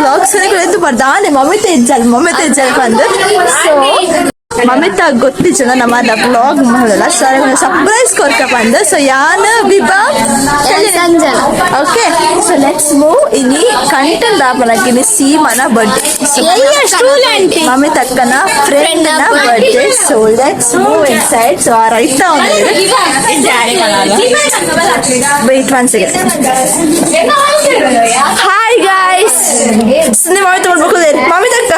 Vlogs ಎಂದು ಬರ್ದಾನೆ ಮಮಿತ ಇಜ್ಜಲ್ ಮಮಿತ ಇಜ್ಜಲ್ ಬಂದು. ಸೊ ಮಮಿತ ಗೊತ್ತಿಜ್ಜನ ನಮ್ಮ ವ್ಲಾಗ್ ಮಾಡಲ್ಲ. ಸೊ ಸರ್ಪ್ರೈಸ್ ಕೊರ್ಕ ಬಂದು. ಸೊ ಯಾನ್, Biba, Sanjana. Okay, so let's move. ಇನಿ ಕಂಟಲ್ ದಾಪನಕಿನಿ ಸೀಮನ ಬರ್ಡೇ, ಮಮ್ಮಿ ತಕ್ಕನ ಫ್ರೆಂಡ್ ನ birthday. So let's move inside. So ಆ ರೈತ. Wait one second. Hi guys. Mummy ತಗೊಂಡ್ಬೇಕು. ಮಮ್ಮಿ ತಕ್ಕ.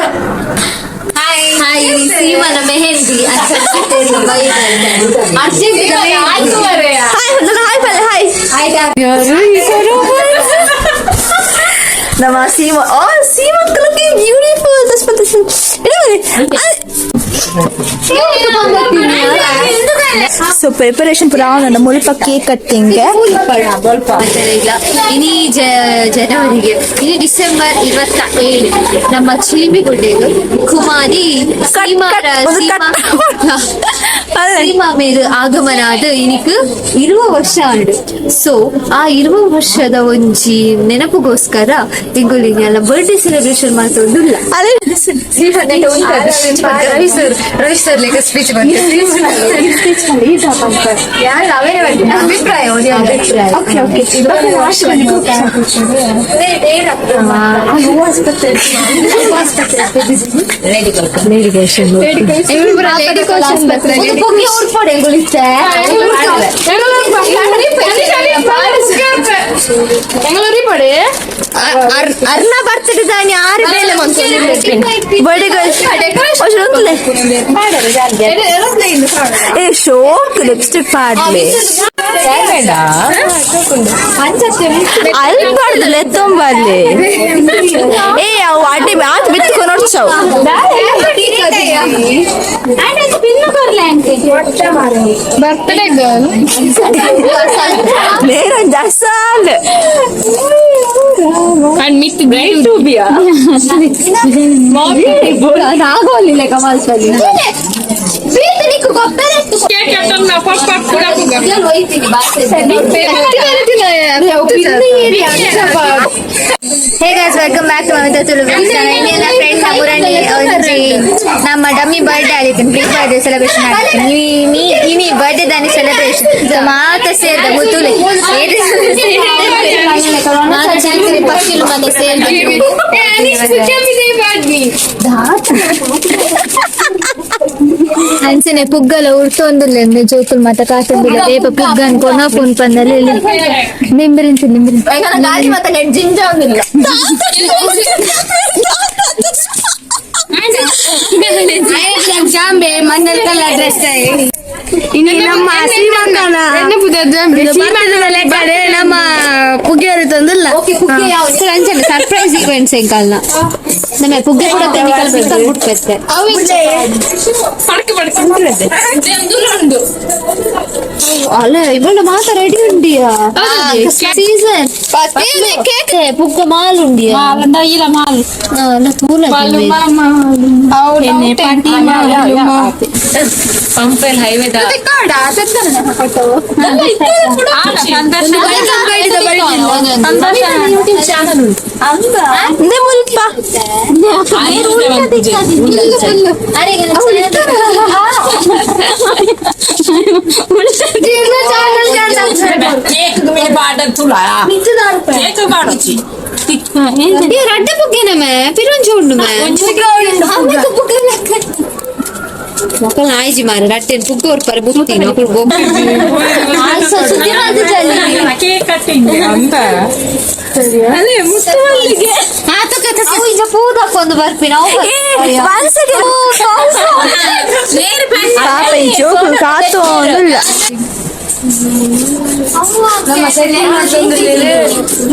ಹಾಯ್, ಸೀಮನ ಮೆಹಂದಿ. ಅರ್ಜೆಂಟ್. ಹಾಯ್, ಹಾಯ್ ಪಲ್ಲೆ, ಹಾಯ್. ನಮ್ಮ ಸೀಮಾ, ಓ Seema looking beautiful. So preparation ಪೂರ ನನ್ನ ಮುಲ್ಪ ಕೇಕ್ ಕಟ್ಟಿಂಗ್. ಇನಿ ಜನವರಿಗೆ, ಇನಿ ಡಿಸೆಂಬರ್ 27, ನಮ್ಮ ಚಿಲಿಂಬಿಗುಡ್ಡೆಗೆ ಕುಮಾರಿ ಸೀಮಾ ಸೀಮಾ ಸೀಮಾ ಮೇರು ಆಗಮನ ಆದ ಇನಿಕ್ 20 ವರ್ಷ ಆಂಡ್. ಸೊ ಆ 20 ವರ್ಷದ ಒಂಜಿ ನೆನಪುಗೋಸ್ಕರ ಎಂಗುಲಿನ ಬರ್ಡೇ ಸೆಲೆಬ್ರೇಷನ್ ಮಾಡ್ತೊಂದುಲ್ಲ. ಅದೇ. ರವಿ ಸರ್, ರವಿ ಸರ್ ಲೇಖ ಸ್ಪೀಚ್. ಅಭಿಪ್ರಾಯ. Okay okay. ಅರ್ನ ಬರ್ತದೆ ತಾನೆ ಆರು ಬೇಲೆ. ಬರ್ಡೇ. ಏ ಶೋಕ್ ಲಿಪ್ಸ್ಟಿಕ್ ಪಾಡ್ಲೆ. ಅಲ್ಬಾರ್ದು, ಲೆತ್ತೊಂಬರ್ಲಿ. ಏ ಅವು ಅಡ್ಡಿ ಆತ್ ಬಿತ್ಕೊಂಡು ನೋಡ್ಸವು. Birthday girl. ನೇರ ಅಸಾಲ್. ಅಂಡ್ ಮಿತ್ ಬ್ರೈಡ್ ಟು ಬಿ. ಆಗೋಲಿಲ್ಲ ಕಮಾಲ್ಸಲ್ಲಿ. Cake Hey guys, welcome back to Mamita Tulu. Friend ಮುರಣಿ ಒಂಜಿ ನಮ್ಮ ಡಮ್ಮಿ ಬರ್ಡೇ ಆದಿತ್ತು. ಪ್ರೀ ಬರ್ಡೇ ಸೆಲೆಬ್ರೇಷನ್ ಆದಿತ್ತು. ಇನಿ ಇನಿ ಬರ್ಡೇ ದಾನಿ ಸೆಲೆಬ್ರೇಷನ್. ಸೊ ಮಾತ ಸೇರ್ದ ಮುತ್ತುಲೆ ಮಾತ ಚಂದ್ರ ಪಕ್ಕಿಲು ಮಾತ ಸೇರ್ದ. ಅಂಚನೆ ಪುಗ್ಗಲ ಉರ್ತೊಂದುಲ್ಲೆ ಜೋಕುಲ್ ಮಾತ ಕಾತೊಂದುಲ್ಲ. ರೇಪ ಪುಗ್ಗನ್ ಕೊನ ಫೋನ್ ಪಂದಲ್ಲಿ ನಿಂಬಿರಿಂಚಿ ನಿಂಬಿರಿಂಚಿ. ಗಾಳಿ ಮತ್ತೆ ನೆಟ್ ಜಿಂಜ ಒಂದಿಲ್ಲ. ಜಾಂಬೆ ಮಂದಲ್ ಕಲರ್ ಡ್ರೆಸ್. ಇನ್ನು ನಮ್ಮ ಸೀಮಂತನ ನಮ್ಮ ಪುಗ್ಗಿಯರು ತಂದಿಲ್ಲ. ಓಕೆ, ಪುಗ್ಗೆ ಯಾವ ಅಂಚನೆ ಸರ್ಪ್ರೈಸ್ ಈವೆಂಟ್ಸ್ ಎಂಕಲ್ನ ನಮ್ಮ ಪುಗ್ಗೆ ಕೂಡ ತೆನಿಕಲ್ ಬಿಕ್ಕಲ್ ಬಿಟ್ಪೆತ್ತೆ. ಅಲ್ಲ, ಇವಳ ಮಾತ ರೆಡಿ ಉಂಡಿಯಾ? ಸೀಸನ್ ಪುಗ್ಗ ಮಾಲ್ ಉಂಡಿಯಾ? ಅಲ್ಲ ತೂಲ. ಪಂಪೆಲ್ ಹೈವೇ. ಯೂಟ್ಯೂಬ್ ಚಾನಲ್ ಉಂಟು. ಅಂದೆ ಮುಲ್ಪ. ಅರೆ. ಕೇಕ್ ಮೇಲೆ ಪಾಡ ತುಳ ಕೇಕ್ ಪಾಡೊಚ್ಚಿ. ರಡ್ಡ ಪುಗ್ಗೆನ ಮೇ ಪಿರೊಂಜಿ ಉಂಡು ಮೇ ಮಕ್ಕಳು ನಾಯಿಜಿ ಮಾರ ರಟ್ಟೆನ್ ಪುಗ್ಗ ಉರ್ಪರೆ ಬುತ್ತಿ ಮಕ್ಕಳು. ಕೇಕ್ ಕಟ್ಟಿಂಗ್ ಅಂತ. ಪೂದಕ್ಕೊಂದು ಬರ್ಪಿನ. ಒನ್ ಸೆಕೆಂಡ್ ಪಾಪ, ಈ ಜೋಕು ಕಾತು ಒಂದಿಲ್ಲ.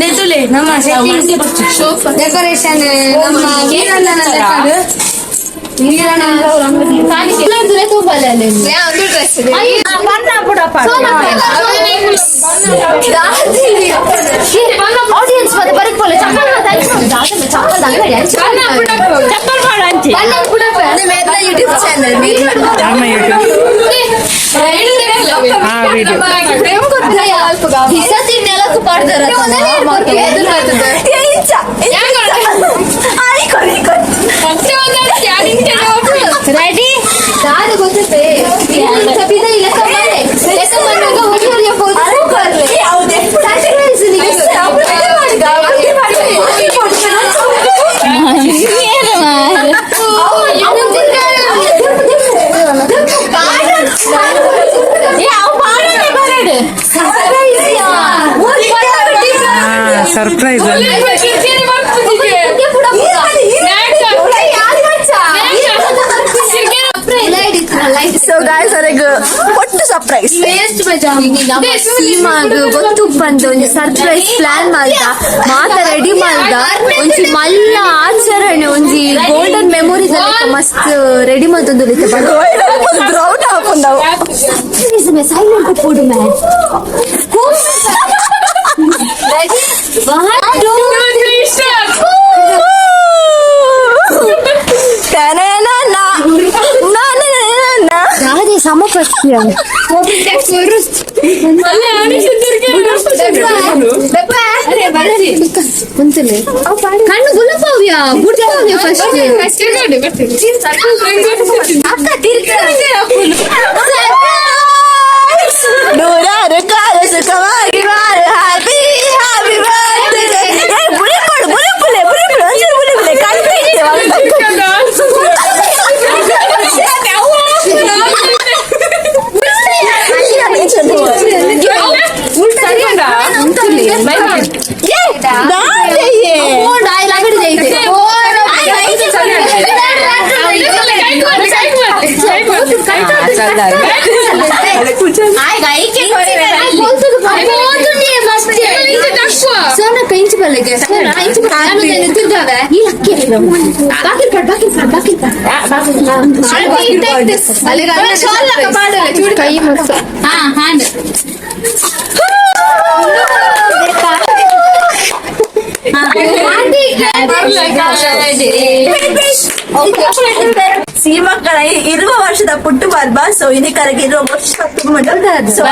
ನೆತುಲೆ ನಮ್ಮ ಡೆಕೋರೇಷನ್ ನಮ್ಮ ವೀರಣ್ಣನ ಲೆಕ್ಕಡು. ವೀರಣ್ಣ. ಆಡಿಯನ್ಸ್ ಮತ್ತೆ ಬರಕ್ ಪೋಲೆ ಚಪ್ಪಲ್ ಚಪ್ಪಲ್ ಚಪ್ಪಲ್ ಪಾಡ ಅಂಚಿ. YouTube channel. ನಮ್ಮ ಯೂಟ್ಯೂಬ್ ವಿಡಿಯೋ. ಹಿಸತಿ ನೆಲಕ್ಕೆ ಪಾಡ್ದಾರ. ಇಂಚ. Ready ದಾದ ಗೊತ್ತುತ್ತೆ ಸರ್ಪ್ರೈಸ್. So guys, ಅರೆಗ್ ಒಟ್ಟು ಸರ್ಪ್ರೈಸ್. ಸೀಮಾಗ್ ಗೊತ್ತು ಬಂದು ಒಂಜಿ ಸರ್ಪ್ರೈಸ್ ಪ್ಲಾನ್ ಮಲ್ದ, ಮಾತ ರೆಡಿ ಮಲ್ದ, ಒಂಜಿ ಮಲ್ಲ ಆಚರಣೆ, ಒಂಜಿ ಗೋಲ್ಡನ್ ಮೆಮೊರೀಸ್ ಮಸ್ತ್ ರೆಡಿ ಮಲ್ತೊಂದು. ಬ್ರೌನ್ ಹಾಕೊಂಡವು. ಸೈಲೆಂಟ್ ಕೊಡು man. Ready, one, two, three. ದಾದೆ ಸಮ ಫಸ್ಟ್. ಕಣ್ಣು ಗುಲಾಬಾವ್ಯ ಬುಡ್ತಾವ್ಯ ಫಸ್ಟ್. ನೂರಾರು ಕಾಲ ಸುಖವಾಗಿ ಬಾಳು, happy happy birthday. ಏ ಬುಲಿಪಡು ಬುಲಿಪುಲೆ ಬುಲಿಪುಲೆ, ಒಂಚೂರು ಬುಲಿಪುಲೆ ಕಣ್ಣು. ಸೋನ ಕೈಂಚಿ ಬಲ್ಲಿಗೆ ಈ ಲಕ್ಕಿ ಬಾಕಿಲ್ ಪಾಡ್ ಬಾಕಿಲ್ ಪಾಡ್ ಬಾಕಿಲ್ ಪಾಡ್ ಕೈ ಮಸ್ತ್. ಹಾ ಹಾ. ಸೀಮಕ್ಕಳ ಇರುವ ವರ್ಷದ ಪುಟ್ಟು ಪರ್ಬ. ಸೊ ಇನಿ ಕರೆಗೆ ಇರುವ ವರ್ಷ. ಸೊ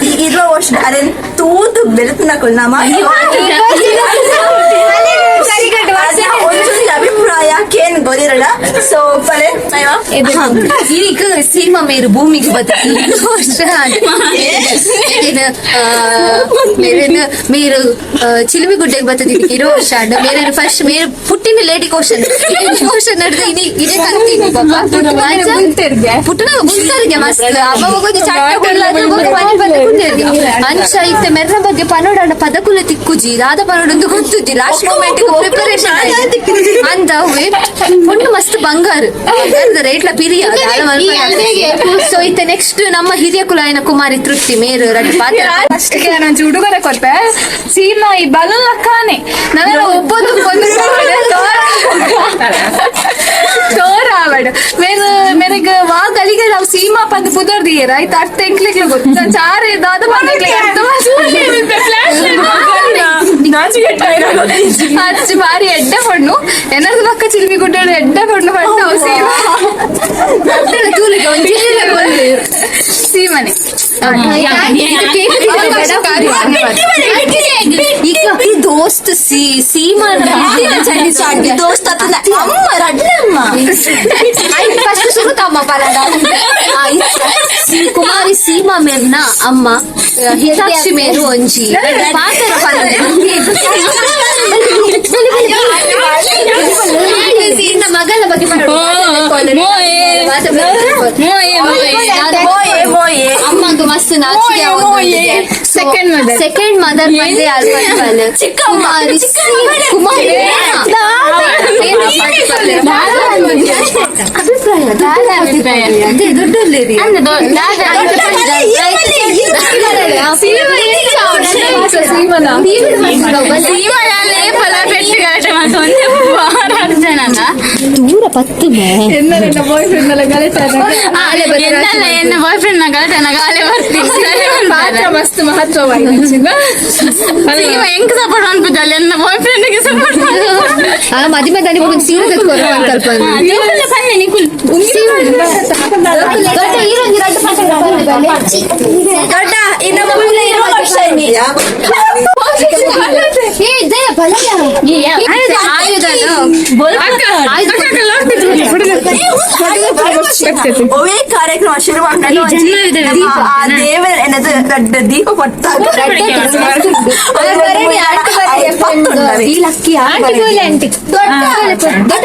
ಈ ಇರುವ ವರ್ಷ ಅರೆ ತೂತು ಬೆಳೆತನಕುಲ್ ನಮ್ಮ ಒಂಚೂರು ಅಭಿಪ್ರಾಯ ಕೇನ್ ಗೊದಿರಲ್ಲ. ಸೊ ಪರೆ. ಇದಕ್ಕೆ ಸೀಮಾ ಮೇರು ಭೂಮಿಗೆ ಬತ್ತ ವರ್ಷ ಮೇರೇನು ಮೇರು ಚಿಲಿಮಿಗುಡ್ಡೆಗೆ ಬರ್ತದೆ. ಇದಕ್ಕೆ ಇರೋ ವರ್ಷ ಅಂಡ ಮೇರೇನು ಫಸ್ಟ್ ಮೇರು ಪುಟ್ಟಿನ lady question question ನಡೆದು ಇನಿ ಇದೇ ಕಲ್ತೀನಿ. ಪುಟ್ಟನ ಗುಂತರಿಗೆ ಮಸ್ತ್ ಅಬ್ಬ ಹೋಗೋದು ಚಟ್ಟ ಪನಿ ಬಂದ ಕುಂದೇರ್ಗೆ ಅಂಚ ಇತ್ತೆ ಮೆರ್ನ ಬಗ್ಗೆ ಪನೋಡಂಡ ಪದಕುಲ ತಿಕ್ಕುಜಿ ರಾಧ ಪನೋಡೊಂದು ಗೊತ್ತುಜ್ಜಿ. Last moment preparation ಅಂದ ಹುವೆ ಪೊಣ್ಣು ಮಸ್ತ್ ಬಂಗಾರು ರೇಟ್ಲ ಪಿರಿಯ. ಸೊ ಇತ್ತೆ ನೆಕ್ಸ್ಟ್ ನಮ್ಮ ಹಿರಿಯ ಕುಲಾಯನ ಕುಮಾರಿ ತೃಪ್ತಿ ಮೇರು ರಡ್ಡು ಪಾತ್ರ. ಫಸ್ಟ್ ನಾನು ಹುಡುಗರ ಕೊಟ್ಟೆ ಸೀಮಾ ಈ ಬಲೂನ್ ಲಕ್ಕಾನೆ ನನ್ನ ಒಬ್ಬೊಂದು ಒಂದು ತೋರ ಆವಡ್ ಮೇರು ಮೇರೆಗ್ ವಾ ಗಲಿಗೆ ನಾವು ಸೀಮಾ ಪಂದ್ ಪುದರ್ ದಿಯೇರ ಆಯ್ತು ಅರ್ಥ ಎಂಕ್ಲೆಗ್ಲ ಗೊತ್ತು ಚಾರೆ ದಾದ ಪಂದ್ಲೆ ಅರ್ಥ ಅಚ್ಚು ಬಾರಿ ಎಡ್ಡೆ ಪಣ್ಣು ಎನ್ನರ್ದು ಪಕ್ಕ ಚಿಲ್ಮಿ ಗುಡ್ಡಳು ಎಡ್ಡೆ ಪಣ್ಣು ಪಣ್ಣು ಅವು ಸೀಮಾ. ತೂಲಿಗೆ ಒಂದು ಸೀಮನೆ. ಈಗ ಈ ದೋಸ್ತ್ ಸಿ ಸೀಮಾ ದೋಸ್ತ ಅಮ್ಮ ರಡ್ಲೆ ಅಮ್ಮ. ಫಸ್ಟ್ ಶುರು ತಮ್ಮ ಪಲದ ಕುಮಾರಿ ಸೀಮಾ ಮೇರ್ನ ಅಮ್ಮ ಹಿತಾಕ್ಷಿ ಮೇರು ಒಂಜಿ ಪಾತ್ರ ಪಲದ ಇನ್ನ ಮಗನ ಬಗ್ಗೆ. ಮೋಯೆ ಮೋಯೆ. ಅಮ್ಮಂಗು ಮಸ್ತ್ ನಾಚಿಕೆ. Second mother. Second mother ಬಂದೆ ಚಿಕ್ಕಮ್ಮ. ಕುಮಾರಿ ಕುಮಾರಿ ಅಭಿಪ್ರಾಯ ಅದೇ ದೊಡ್ಡ. ದೂರ ಪತ್ತು. ಎನ್ನ ಬಾಯ್ ಫ್ರೆಂಡ್ ಎಲ್ಲ ಎನ್ನ ಬಾಯ್ ಫ್ರೆಂಡ್ ಗಲಾಟೆ ಬರ್ತೀನಿ. ಪಾತ್ರ ಮಸ್ತ್ ಮಹತ್ವವಾಗಿದೆ. ಹೆಂಗ್ ಸಪೋರ್ಟ್ ಅನ್ಪುಜಲ್ಲ ಎನ್ನ ಬಾಯ್ ಫ್ರೆಂಡ್ ಗೆ ಸಪೋರ್ಟ್. ಆ ಮದಿಮೆ ದಾನಿ ಹೋಗಿ ಸೀರೆ ತೆಕ್ಕೊರು ಅಂತ ದೊಡ್ಡ ಈರೊಂಜಿ ರಡ್ಡು. ದೊಡ್ಡ ಇನ್ನು ಪುಲ್ಲ ಇರುವ ವರ್ಷ ಇನಿ. ಏ ದಯ ಬಲಯ ಆಯುಧ ಆಯುಧ. ಒವೇ ಕಾರ್ಯಕ್ರಮ ಶುರು ಮಾಡ್ಕೊಂಡು ಆ ದೇವರ ಏನದು ದೊಡ್ಡ ದೀಪ ಪಟ್ಟಾಗ. ಈ ಲಕ್ಕಿ ಆಂಟಿ ದೊಡ್ಡ ದೊಡ್ಡ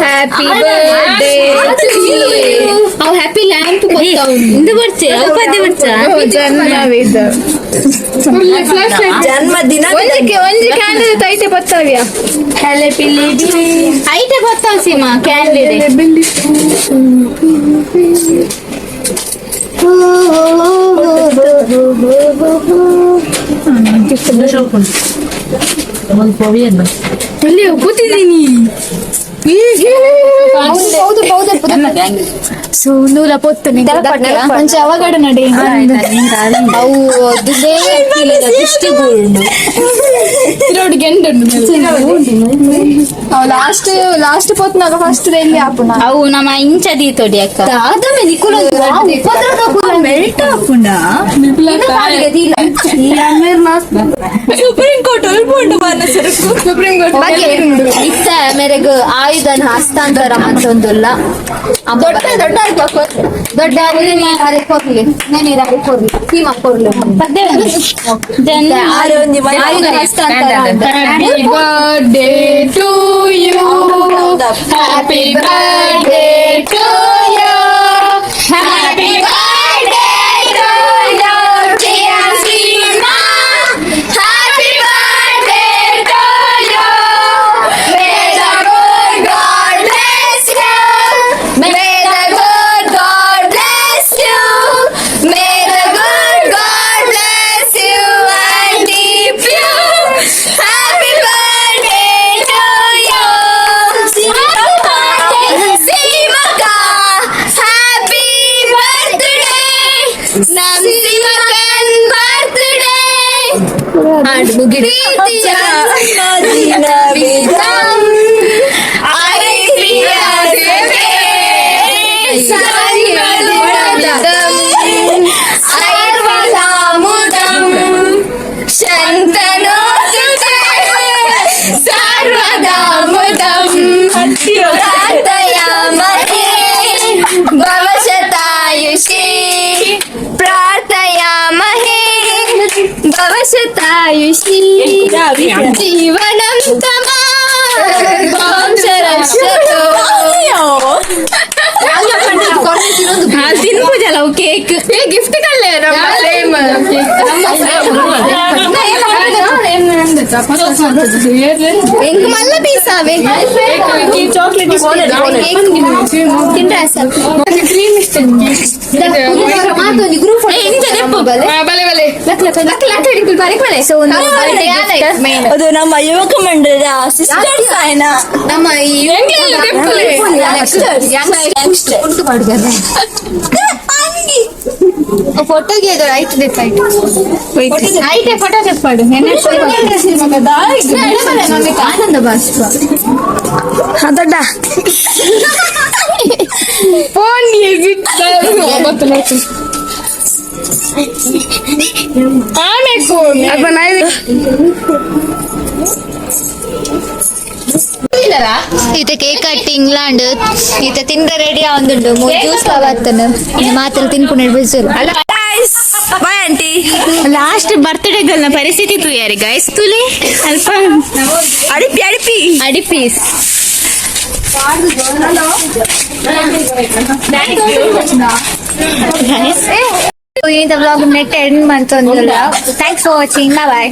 ಹ್ಯಾಪಿ ಬರ್ತ್ಡೇ. ಅವು ಹ್ಯಾಪಿ ಲ್ಯಾಂಪ್ ಇಂದು ಬರ್ಚೆ ಅವು ಪದ್ಯ ಬರ್ಚ. ಜನ್ಮವಿದ ಜನ್ಮದಿನ. ಒಂಜಿ ಒಂಜಿ ಕ್ಯಾಂಡಲ್ ತೈತೆ ಪತ್ತವ್ಯ. ಐತೆ ಗೊತ್ತಾವ್ ಸೀಮಾ ಕ್ಯಾಂಡಲ್. ಎಲ್ಲಿ ಕೂತಿದ್ದೀನಿ? ಸೊ ನೂಲ ಪೊತ್ತು ಒಂಚೆ ಅವಘಡ ನಡೆ. ಅವು ದೃಷ್ಟಿ ಗುಂಡು. ತಿರೋಡು ಗೆಂಡು. ಲಾಸ್ಟ್ ಲಾಸ್ಟ್ ಪೊತ್ನಾಗ ಫಸ್ಟ್ ಎಲ್ಲಿ ಆಪುಣ. ಅವು ನಮ್ಮ ಇಂಚ ದೀತೋಡಿ ಅಕ್ಕ. ದಾದಮೆ ನಿಕುಲ. ಮೆಲ್ಟ್ ಆಪುಂಡ. ಸುಪ್ರೀಂ ಕೋರ್ಟ್ ಉಲ್ಪುಂಡು ಬಾನ ಸರಕು. Supreme court. ಇತ್ತ ಮೇರೆಗ್ ಆಯುಧನ ಹಸ್ತಾಂತರ ಮಂತೊಂದುಲ್ಲ. ದೊಡ್ಡ ದೊಡ್ಡ ಆಗ್ಬೇಕು. ದೊಡ್ಡ ಕೊರ್ಲಿ ನೀರು ಕೊರ್ಲಿ ಸೀಮಾ ಕೊರ್ಲಿ. ಆರು ಒಂಜಿ ಮನೆ. ಆಯುಧ ಹಸ್ತಾಂತರ ಅಂತ. Happy birthday to you. Happy birthday to you. Happy birthday to you, dear Seema. Happy birthday to you. May the good God bless you. May the good God bless you. May the good God bless you and keep you. Happy birthday to you. Seemaka. Happy birthday. ನಮ್ ಸೀಮಕನ್ birthday. ಪ್ರೀತಿಯ ಜನ್ಮದಿನವಿದಂ. ಪ್ರಿಯ ಸೇವೆ ಜನ್ಮದಿನವಿದಂ. ಸರ್ವದಾಮುದಂ ಶಂತನೋಸುತೆ ಸರ್ವದಾಮುದಂ ಪ್ರಾರ್ಥಯಾಮಹೇ ಭವಶತಾಯುಷಿ. ಪ್ರಾರ್ಥಯಾಮಹೇ ಭವಶತಾಯುಷಿ ಜೀವನಂ ತಮಾ ವಂಶರಕ್ಷತೋ. ತಿನ್ಪುಜಲ್ಲ ಅವು cake. ಏ gift ಕಲ್ಲೆ ನಮ್ಮ same. ಎಂಗ್ ಮಲ್ಲ piece ಆವೆ. Chocolate. ತಿಂಡ್ರೆ. Cream ಇಷ್ಟ. ಮಾತೊಂದು group. ಬಲೆ ಬಲೆ ಬಲೆ. ಸೊ ಒಂದು birthday gift. ಅದು ನಮ್ಮ ಯುವಕ ಮಂಡಲದ ಸಿಸ್ಟರ್ಸ್ ಆಯ್ನ. ನಮ್ಮ ಈ ಯಂಗ್ಸ್ಟರ್ಸ್. ಉಂಟು ಮಾಡುದಲ್ಲ ಫೋಟೋಗೆ ಅದು ಆಯ್ತು ಆಯ್ತು. ಐತೆ ಫೋಟೋ ತೆಪ್ಪಾಡು. ಆನಂದ ಬಾಷ್ಪ. ದೊಡ್ಡ. ಫೋನ್. ಗೊತ್ತಿಲ್ಲ. ಆಮೇಲೆ ಈತ ಕೇಕ್ ಕಟ್ಟಿಂಗ್ಲಾಂಡ್ ಈತ ತಿಂದ ರೆಡಿ ಆವೊಂದುಂಡು. ಜ್ಯೂಸ್ ಬಾವತ್ತನ ಮಾತ್ರ ತಿನ್ಕೊಂಡು ಬಿಜುರು. Bye aunty. ಲಾಸ್ಟ್ ಬರ್ತ್ಡೇ ಗಲ್ನ ಪರಿಸ್ಥಿತಿ ತೂಯಾರಿ ಗೈಸ್ ತುಲಿ ಅಲ್ಪ. ಅಡಿಪಿ ಅಡಿಪಿ. ಅಡಿ ಪೀಸ್. ಈ vlog net end ಮಂತೊಂದುಲ್ಲ. Thanks for watching, bye.